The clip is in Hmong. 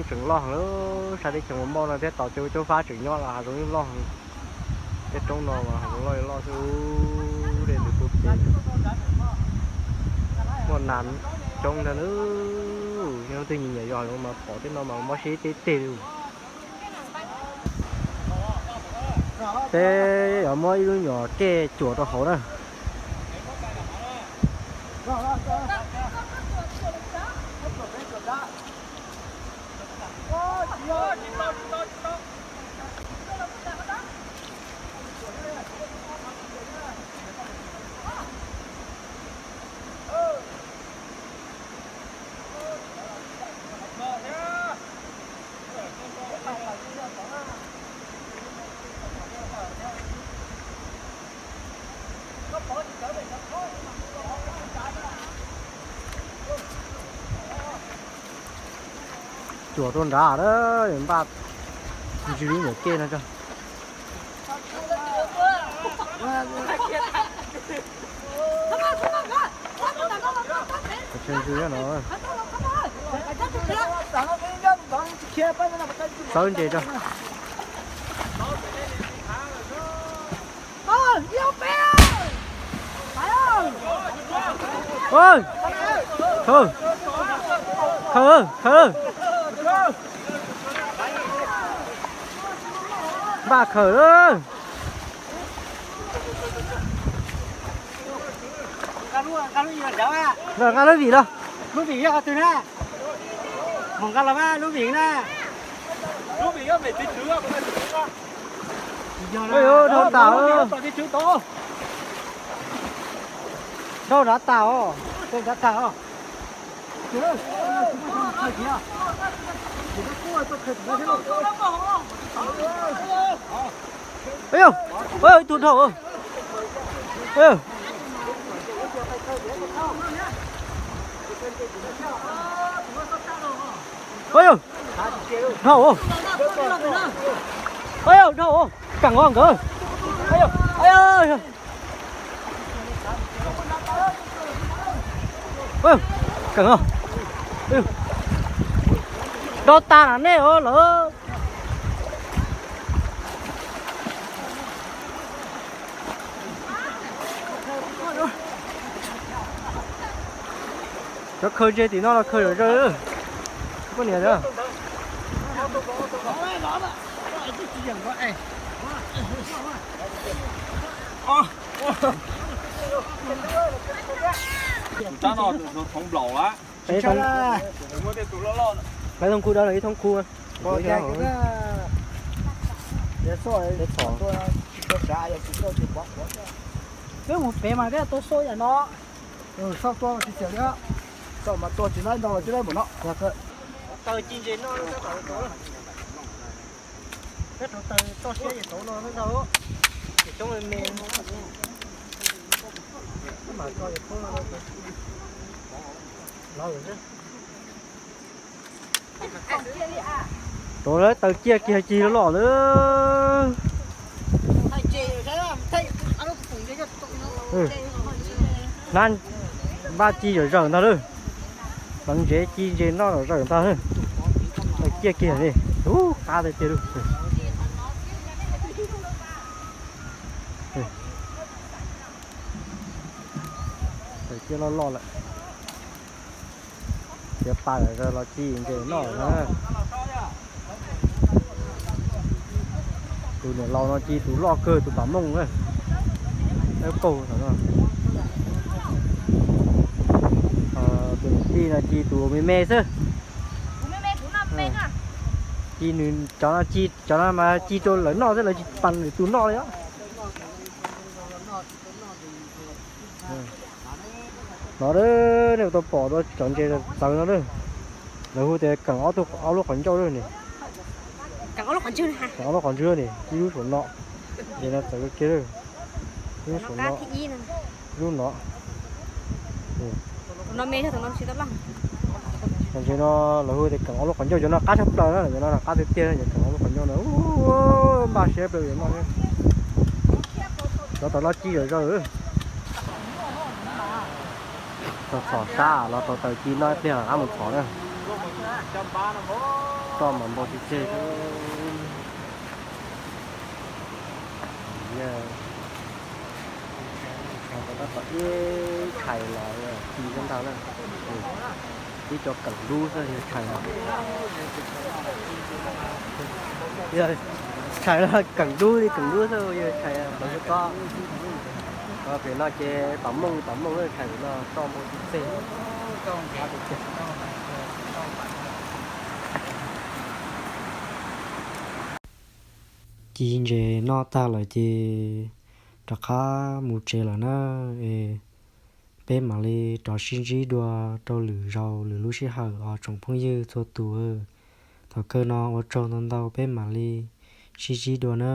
Tseem loj heev, saib teb chaws Mos Npauj no thiab tau cov cov fab tseem nyob los hav zoov yeej loj heev. Tej roob no mas hav zoov loj loj xwb, dej ntws pub pes. Muaj nas coob ntag nawb. Yog leej twg nyiam nyiam yos hav zoov mas pom tej no mas mob siab teb teg li. Peb yuav muab ib lub nyuam kej cuam rau hauv na. Cuam rau nrad, npaj ntsis lub nyuam kej no tso. Tshee ntsis no. Xawb ntses tso. Khaws, khaws, khaws. Npaj khaws. Nqa lub vim los. Lub vim yog qhov twg na? Mus nqa los mas lub vim na. Dhau tas, dhau tas os, dhau tas os. Ib tug dhau. Dhau, dhau, keem os nkawd. Keem os. Dhau tas na nej os lawm. Cov khaws ntses tim no los khaws zom zaws. Poj niam a. Tus rab no thoob nplaum lawm. Lawv thooj khu da, lawv ib thooj khu. Peb mus pem mas peb tua xo yam no. Xauj tua tsis txias li, xauj mas tua tsis nab ntau los tsis laib npaum no. Taws ci ntses no, peb rauv taws toj siab ces tauv no ntag. Ces coob me me, peb mam tso ces poob no. Lawv xwb. Rau lawv taws ciaj kiag ci loj loj lawm. Hnab npaj ci zom zaws ntag lawm. Pleev ntsev ci ntses noj zom zaws ntag lawm. Taws ciaj kiag li, ub qab tiag tiag li. Taws ciaj loj loj lawm. Txiav pa zom zaws los ci ntses noj na. Tus niam laus no ci tus loj kawg tus pam mooj na. Qaug no. Tus niam tij no ci tus me me xwb. Ci nws cov no ci, cov no mas ci rau lawv noj xwb, lawv tsis pam lwm tus noj li os. No nej tau pom cov ntses txawv no, lawv hu tias keem ob lub qhov ncauj ne. Keem ob lub qhov ntswg ne, ib lub saum no. Ntses no txawv kiag, ib lub saum no, ib lub no. Cov ntses no lawv hu tias keem ob lub qhov ncauj, cov no qab tshaj plaws na, cov no qab tiag tiag, keem ob lub qhov ncauj no npaj siab plaws no. Cov taws loj ci zom zaws. Txog txhom sab los tau taws ci noj ib pliag rov qab mus txhom na. Toj mas npau tseg tseg. Tab tom ib tshais los ci xwb ntag na. Ib co keem dub xwb yawg tshais no. Tshais los keem dub li keem dub xwb yawg tshais ntawd xwb ko. Pem no ces tom mooj tom mooj tshais pem no toj npau tseg tseg. Ci ntses noj tag lawm ces rov qab mus tsev lawm na. Es peb mam li rov sib ntsib dua rau lwm zaus lwm lub sij hawm os tsoom phooj ywg txhua tus. Thaum kawg no ua tsaug ntau ntau, peb mam li sib ntsib dua na.